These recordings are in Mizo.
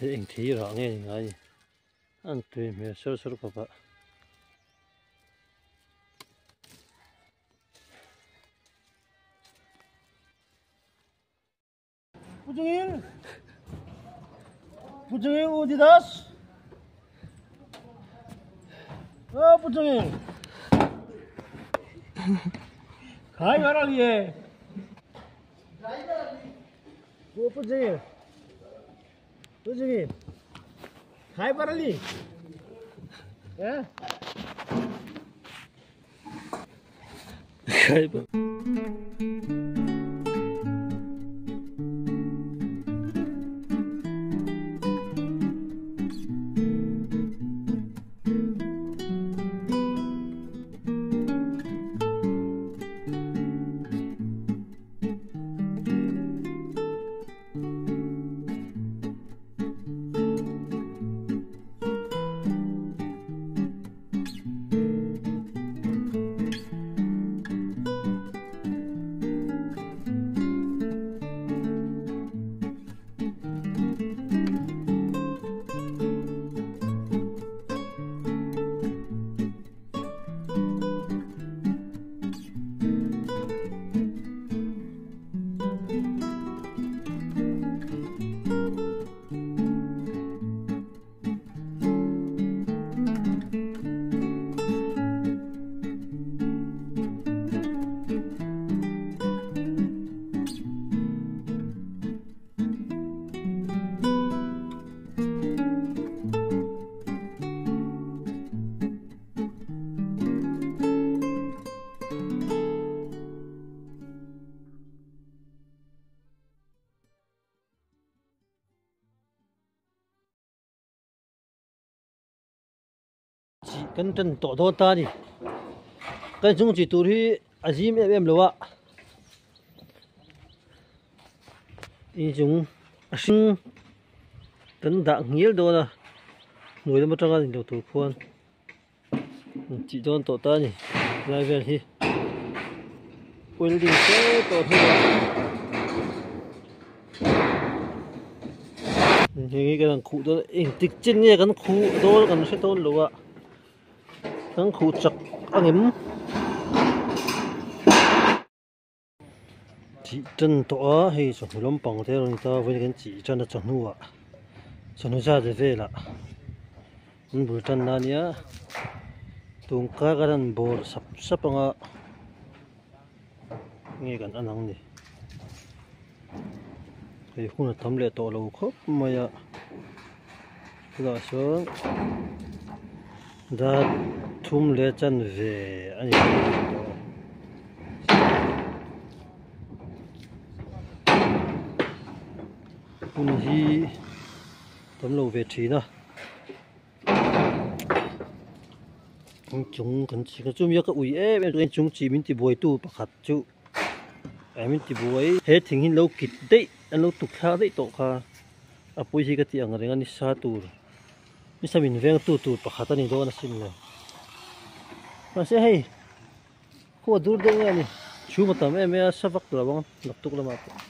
Hei eng thei rah nge ni ngai ni an tui hmel sawr sawr khawp a. Puchungin Puchungin Udidas Oh Puchungin Khai var ali Oh Puchungin Puchungin Khai var ali Eh Khai var Kan tan tawh dawn ta a ni kan chung chi tur hi a zim em em lo a inchung a hring kan dah nghial dawn a hnuai lam atanga in lo tur khuan tih dawn tawh ta a ni helai vel hi welding te tawh hnuah heng hi kan khuh dawn engtik chin nge kan khuh dawn kan hre dawn lo a kan khuh chak ang em. Chih tan tawh a hei chawhnu lampang te a rawn ni ta vawiin kan chih tan a chawhnu ah chawhnu zat velah an bul tan na ania tun kar kan han bawr sap sap anga nge kan an ang ni hei hun a tam leh tawh lo khawp mai a chutah sawn dar thum leh chanve a ni tawh. Hun hi tam lo ve thin a inchung kan chik a chumi a ka ui em em inchung chi min ti buai tu pakhat chu eh min ti buai he thing hi an lo kit daih an lo tuk thlak daih tawh kha a pui hi ka tih ang reng a nisa tur nisa min veng tu tur pakhat a ni dawn asin le mahse hei. Khaw dur deuh nge a ni chhum a tam em em a sa vak lo ang naktuk lamah pawh.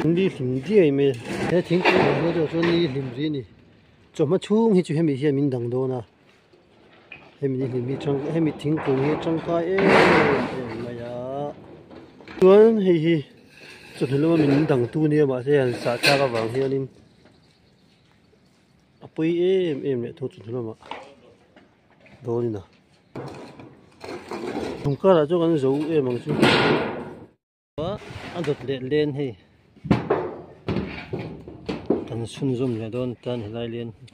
Ni hlim diai mai he thingpui ang hian erawh chuan ni hlim rih a ni chawhma chhung hi chu hemi hian min dang dawn a hemi ni hlim hi tang hemi thingkung hi a tangkai em em mai a chuan hei hi chawhnu lama min dang tu nia mahse han sah thlak avang hianin a pawi em em leh thung chawhnu lamah. Dawn in a chung karah chuan kan zo em ang chu a dawt leh len hei kan chhunzawm leh dawn tan helai len hi.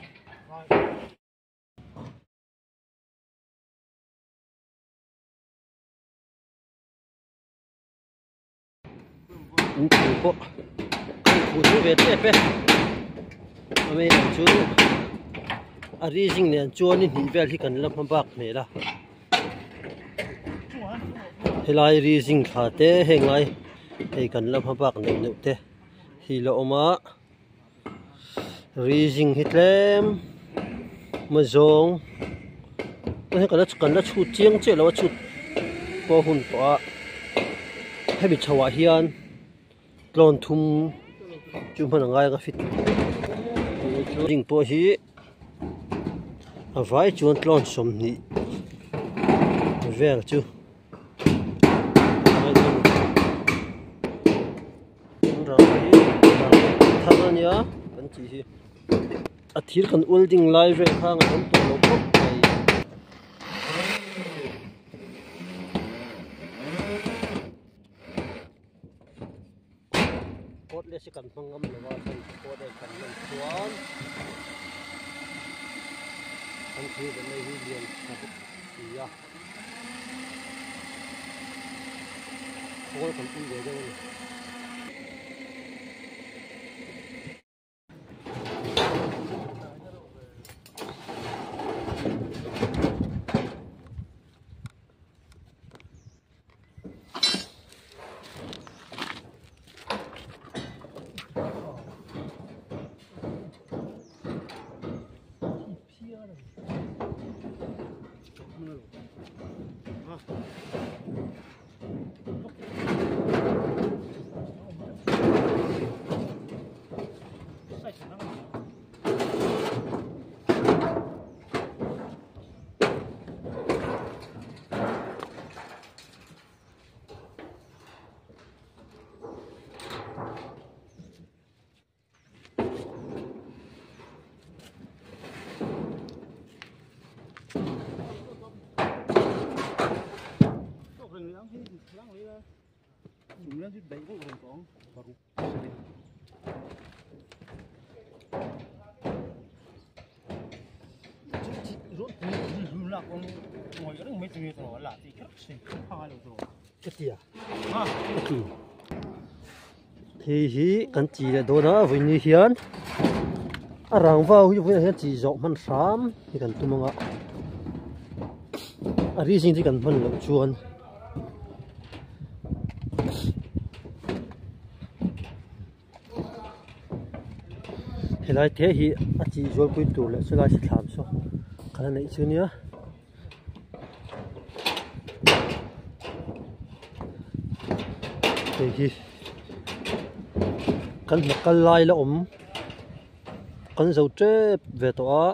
In thu pawh ka in khuh chu ve tep e a main ang chu a ri zing nen chuan ni hnih vel hi kan la hma bak hmel a helai ri zing thla te heng lai hei kan la hma bak neuh neuh te. Hi la awm a rizing hi tlem mazawng hei kan la kan la chhut chiang chiah lo a chhut pawh hun tawh a hemi chho ah hian tlawn thum chu hman a ngai ang a fit ding pawh hi a vai chuan tlawn 20 vel chu. Thar ania kan tih hi a thir kan welding lai vel kha a awm tawh lo khawp mai. Cordless hi kan hmang ngam lo a chuan cordless kan hman chuan kan thir ve mai hi lian tha bawk si a. Khawl kan pui ve deuh a ni. Hei hi kan chi leh dawn a vawiin hian a rangva hi vawiinah hian chi zawh hman hram hi kan tum ang a a ri zing te kan hman loh chuan helai te hi a chi zualpui tur leh chulai si thlam saw kan la neih chu nia. Hei hi kan hna kal lai la awm kan zo tep ve tawh a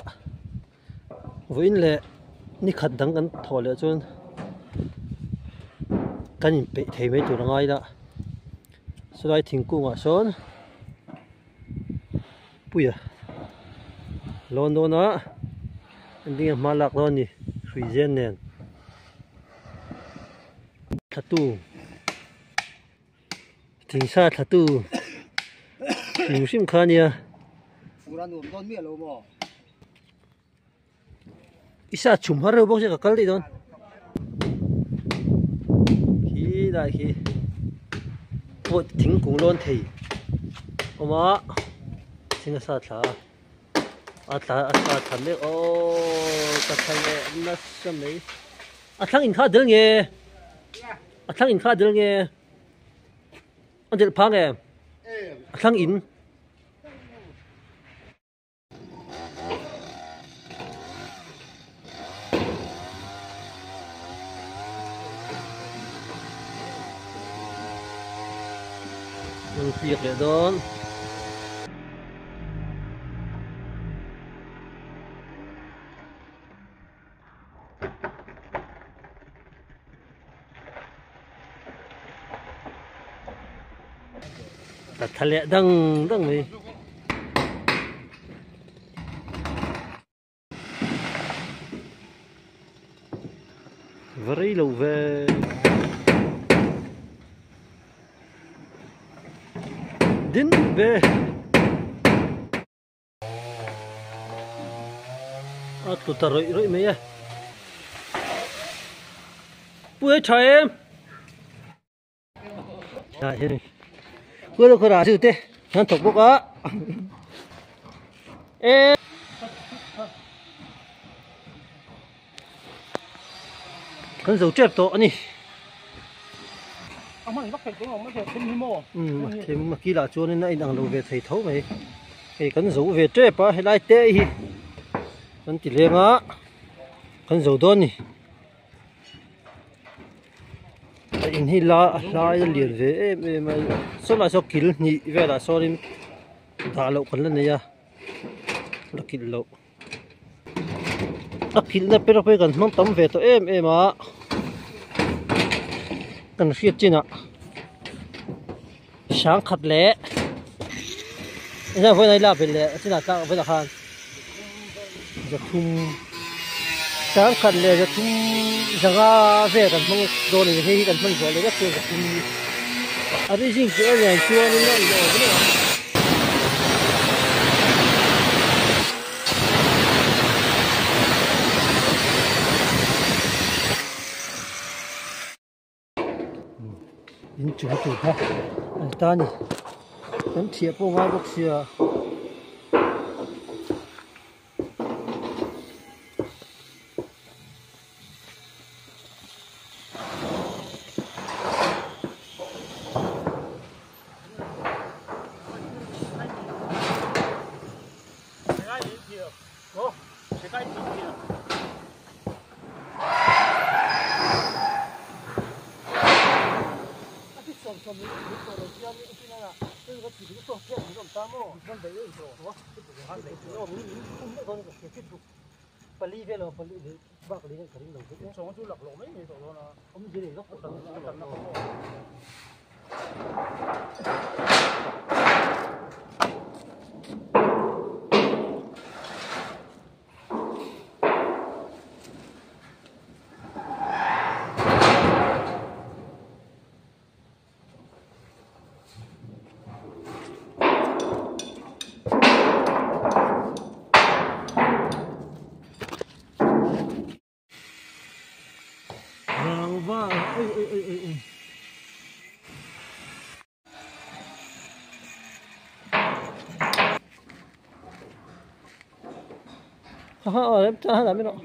vawiin leh ni khat dang kan thawh leh chuan kan inpeih thei mai tur a ngai la chulai thingkung ah sawn Puia lawn dawn a ending a hma lak dawn a ni hrui zen nen thlatu thingsa thlatu hrim hrim kha a nia. I sa chhum har reuh bawk sia ka kal daih dawn. Khi lai khi pawh thingkung lawn thei awm a thing a sa thla a a tla a sa thla mek aww ka thla leh nasa mai a thlang in kha a del nge a thlang in kha a del nge a delh phang em a thlang in. Piak leh dawn. Ka tha leh dang dang mai. Va rei lo ve. Din ve. A tlu ta rawih rawih mai e. Pu hei tha em. Kua lo khawrah chu te an thawk bawk a. E. Kan zo tep tawh a ni. Umm a thim a kilah chuanin a inang lo ve thei tho mai hei kan zo ve tep a helai te hi kan ti leng a kan zo dawn a ni a in hi la a hlai a lian ve em em a sawlai saw kil hnih velah sawnin dah loh kan la nei a la kilh loh. A kilhna ber pawh hi kan hmang tam ve tawh em em a kan hriat chinah sangkhat leh engzah vawiin a ila belh leh a chinah tlak velah khan zathum sangkhat leh zathum zanga vel kan hmang dawn a ni hei hi kan hman zawh leh vek chuan zathum a ri zing tih a nen chuanin a inawm reng a. In chung tur kha an ta a ni kan thiah pawh ngai bawk sia. Rangva oi oi oi oi oi. Ha ha rem ta ha mi rawh.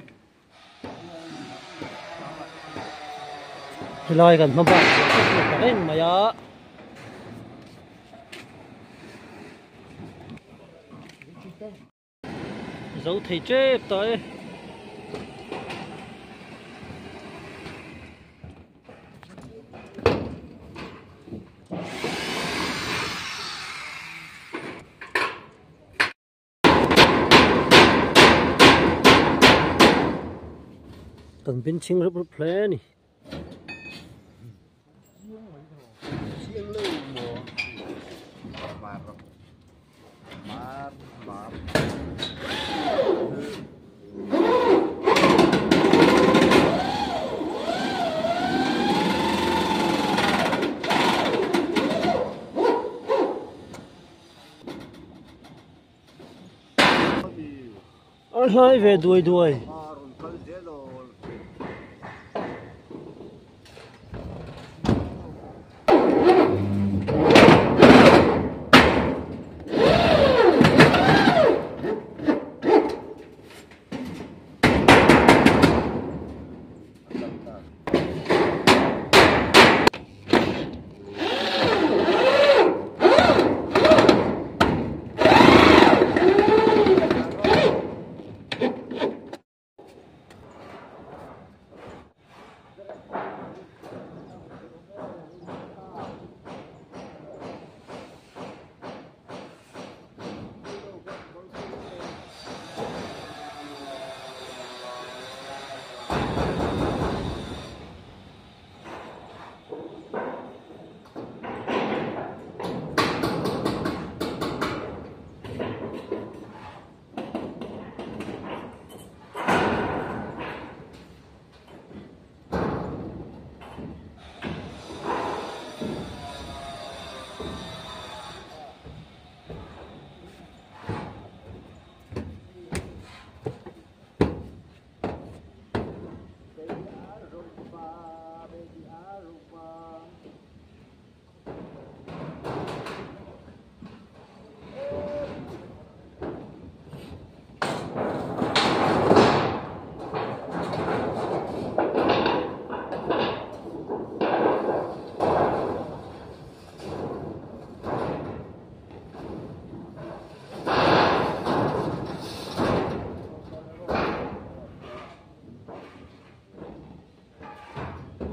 Helai kan hma bak ta reng mai a. Zo thei tep ta e. Kan bin chhing rup rup hle a ni. A hlai ve duai duai.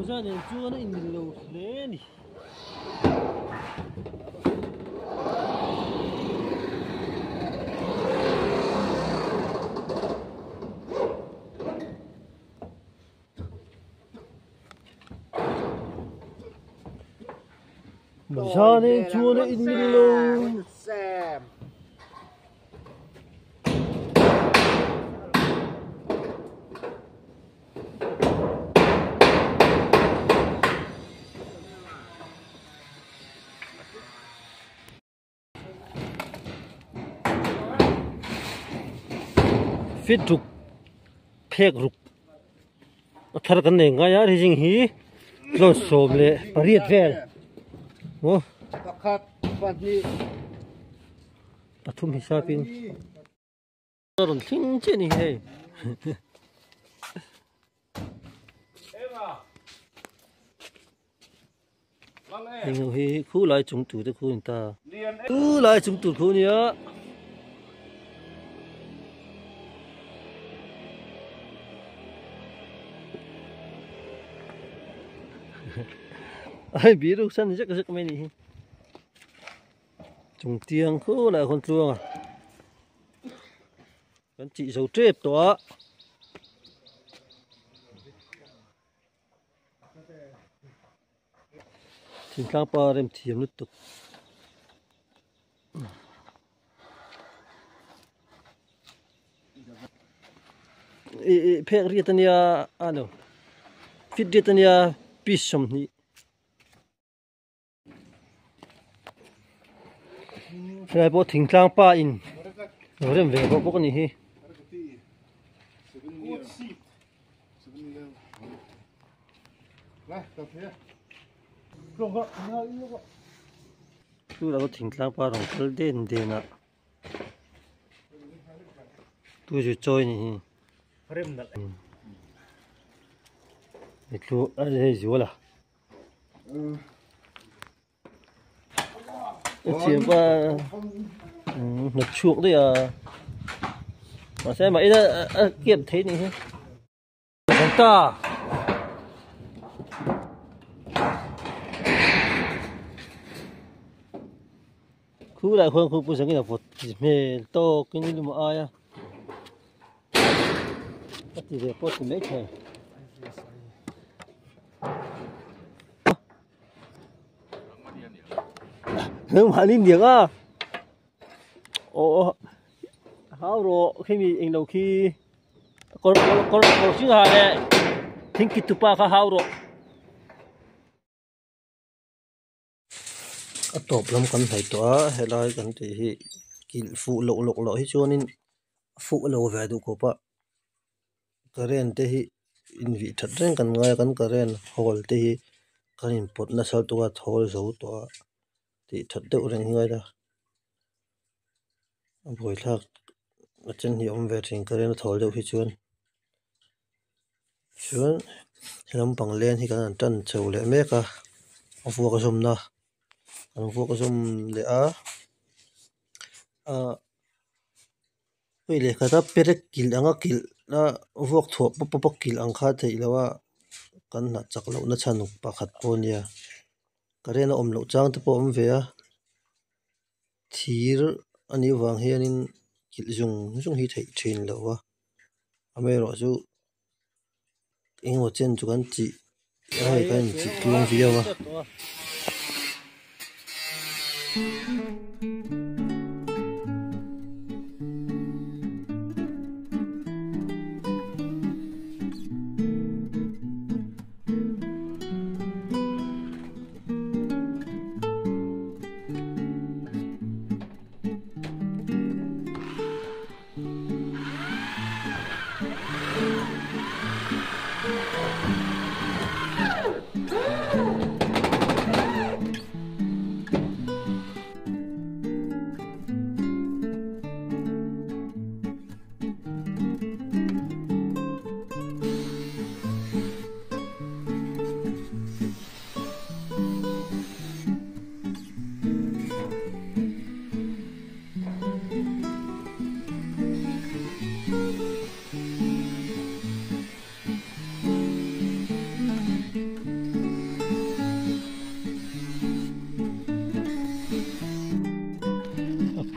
Mawza nen chuan a inmil lo hle a ni. Mawza nen chuan a inmil lo. Fit ruk phek ruk a thar kan nei ngai a rizing hi tlawn 18 vel maw Pakhat pahnih pathum hisapin. A rawn thleng chiah a ni hei. Heng ho hi khu lai chung tur te khu a ni ta. Khu lai chung tur khu a nia. Ai biru san zek zek mai a nih hi. Chung tiang khu lai khawn tluang a. Kan chih zo tep tawh a. Thingtlang pa rem thiam lutuk. I i phek riat ania a lo. Fit riat ania piece 20. Helai pawh thingtlang pa in lo rem ve bawk bawk a nih hi. Tunah pawh thingtlang pa rawn kal den den a tu chu chawi a nih hi. Hei zual a. Thiam pa hnawt chhuak daih a mahse mah ila a kiap thei nih hi ta khu lai khuan khu pu zangin a vawt hmel tawk in lum a ai a a ti ve pawh ti mai thei. Nangmah ni niang a aw hau rawh khimi englo khi kawr kawr kawr hring ha leh thingkit tupa kha hau rawh. A tawp lam kan hnaih tawh a helai kan tih hi kilh fuh loh lawk loh hi chuanin a fuh lo ve duh khawp a current te hi invih that reng kan ngai a kan current hawl te hi kan inpawt nasa lutuk a thawl zo tawh a tih that deuh reng hi ngai a a buaithlak a chen hi a awm ve thin current a thawl deuh hi chuan chuan he lampang len hi kan han tan chho leh mek a a vuak a zawmna an vuak a zawm leh a ahh hei lehkhat a perek kilh anga kilh a vuak thuah pawp pawp a kilh ang kha a theih loh a kan hnah chak loh na chhan pakhat pawh a nia current a awm loh chang te pawh a awm ve a thir a nih avang hianin kilh zung zung hi theih thin loh a amaherawhchu engemaw chen chu kan chih hei kan inchih tluang viau a.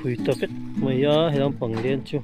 Phui ta vek mai a he lampang len chu.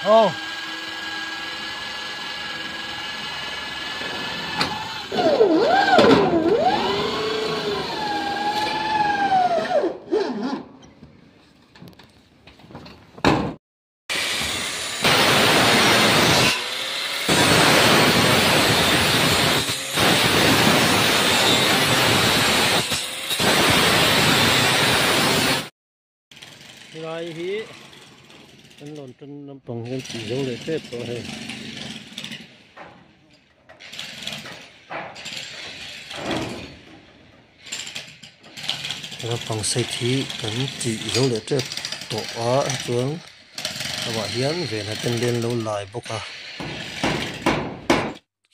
Oh. Lai hi an lawn tan lampang hian tih zo leh tep tawh hei. Lampang side hi kan tih zo leh tep tawh a chuan amah hian venah ten len lo lai bawk a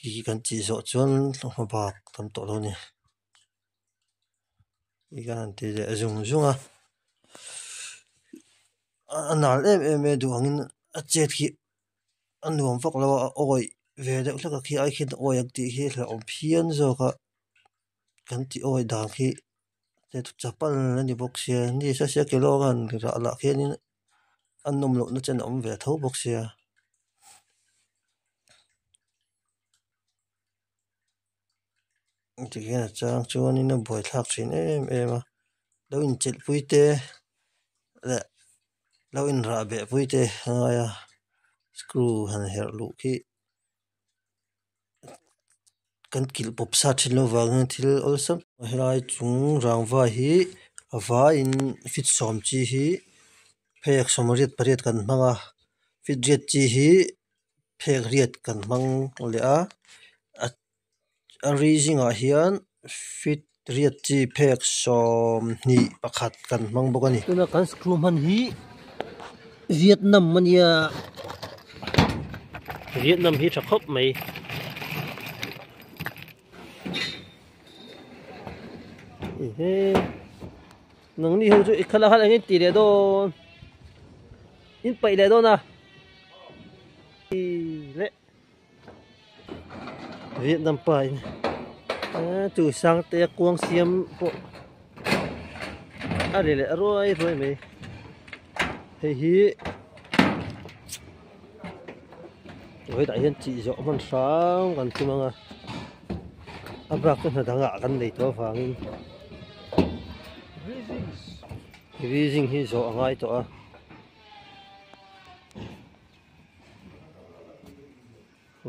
khi kan tih zawh chuan hma bak tam tawh lo a ni. Hi kan han ti leh zung zung a a nal em em mai a duh angin a chet hi a nuam vak lo a a awih ve deuh hlek a khi ai khian a awih ang tih hi a hlauhawm phian zawk a kan tih awih dan khi chapal a ni bawk sia ni se sia ke lawng a han rah lah khianin a nawm loh na chen a awm ve tho bawk sia. Tikhian a chang chuanin a buaithlak thin em em a lo inchilh pui te leh lo inrah beh pui te a ngai a screw han herh luh khi kan kilh pawp sa thin loh vangin thil awlsam helai chung rangva hi a vaiin feet sawm chi hi phek sawmriat pariat kan hmang a feet riat chi hi phek riat kan hmang leh a a ri zingah hian feet Riat chi phek 21 kan hmang bawk a ni. Tuna kan screw hman hi Vietnam a nia Vietnam hi tha khawp mai. Ehe nangni ho chu i khala khan eng in tih leh dawn in paih leh dawn a leh. Vietnam pa in chu sang te a kuang siam pawh a ri leh ruai ruai mai hei hi hetah hian chih zawh hman hrang kan tum ang a a bak chu hna dangah kan nei tawh avangin rizing hi zawh a ngai tawh a.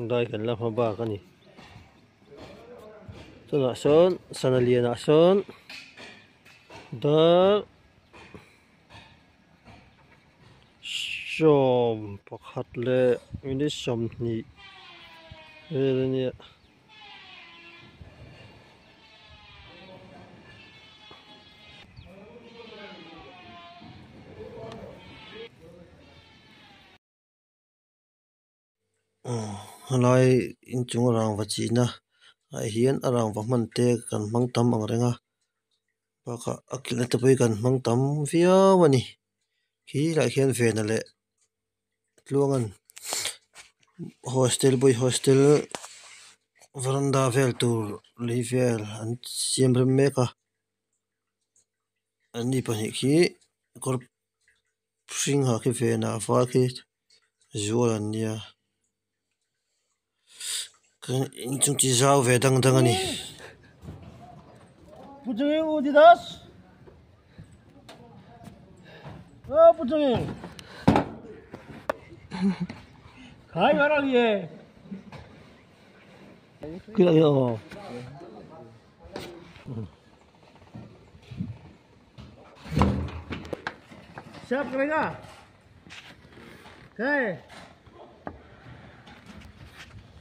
Dai kan la hma bak a ni chutah sawn sana lianah sawn dar 11 leh minute 20 vel a nia. Helai inchung rangva chihna ah hian a rangva hman te kan hmang tam ang reng a bakah a kilhna te pawh hi kan hmang tam viau a ni khi lai khian vena leh tluangan hostel boy hostel varanda vel tur lei vel an siam rem mek a an ni pahnih khi kawr hring ha khi vena var khi zual an nia inchung chi zau ve dang dang a ni. साफ करेगा है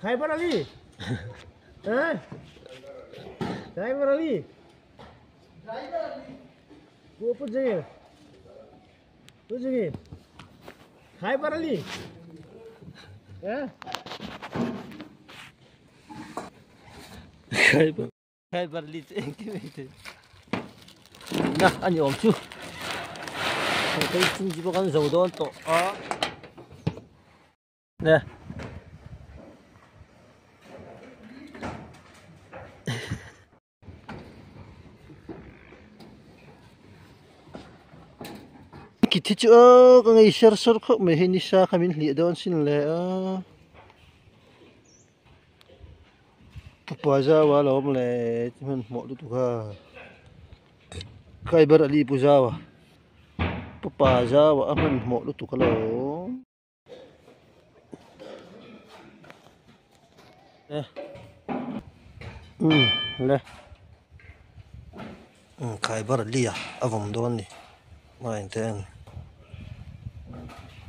Khyber Ali हैं driver Ali वो पूछेंगे पूछेंगे Khyber Ali हैं Khyber Khyber Ali na ani awm chu thei chung chi pawh kan zo dawn tawh a nè kit hi chu aw ka ngei ser ser khawp mai hei ni sa kha min hliah dawn sin le a pupa zau a lo awm le hmanhmawh lutuk a Khyber Ali pu zau a pupa zau a hmanhmawh lutuk a lo awm. Le Khyber Ali a a vawm dawn a ni hmai te en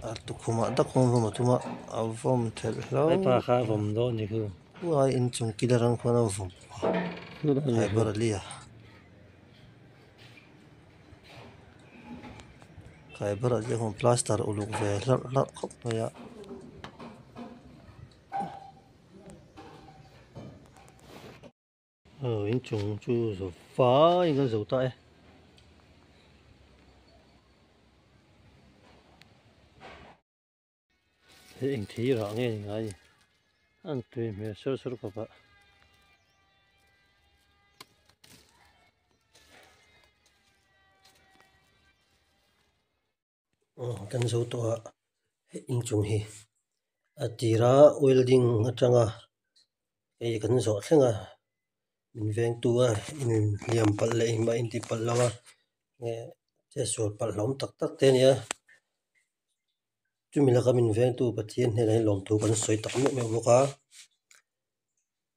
a tukhumah tak khuan vawm a tum a a vawm thelh hlauh hepa kha a vawm dawn a ni khu uai inchung kil atang khuan a vawm Khyber Ali a Khyber Ali a plaster uluk ve hlarh hlarh khawp mai a. Aw inchung chu zo fai in kan zo ta e. Hei eng thei rah nge ni ngai ni an tui hmel sawr sawr khawp a. Aw kan zo tawh a hei inchung hi a tira welding atanga hei kan zawh thleng a min vengtu a inhliam palh leh engmah inti palh lo a nge chetsual palh hlauhawm tak tak te a ni a chumi laka min vengtu Pathian hnenah hian lawmthu kan sawi tak meuh meuh bawk a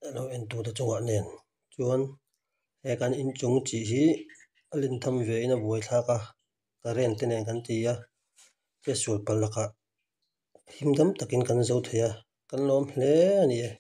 a lo entu te chungah nen chuan he kan inchung chih hi a len tham ve in a buaithlak a current te nen kan ti a chetsual palh lakah him dam takin kan zo thei a kan lawm hle a ni e.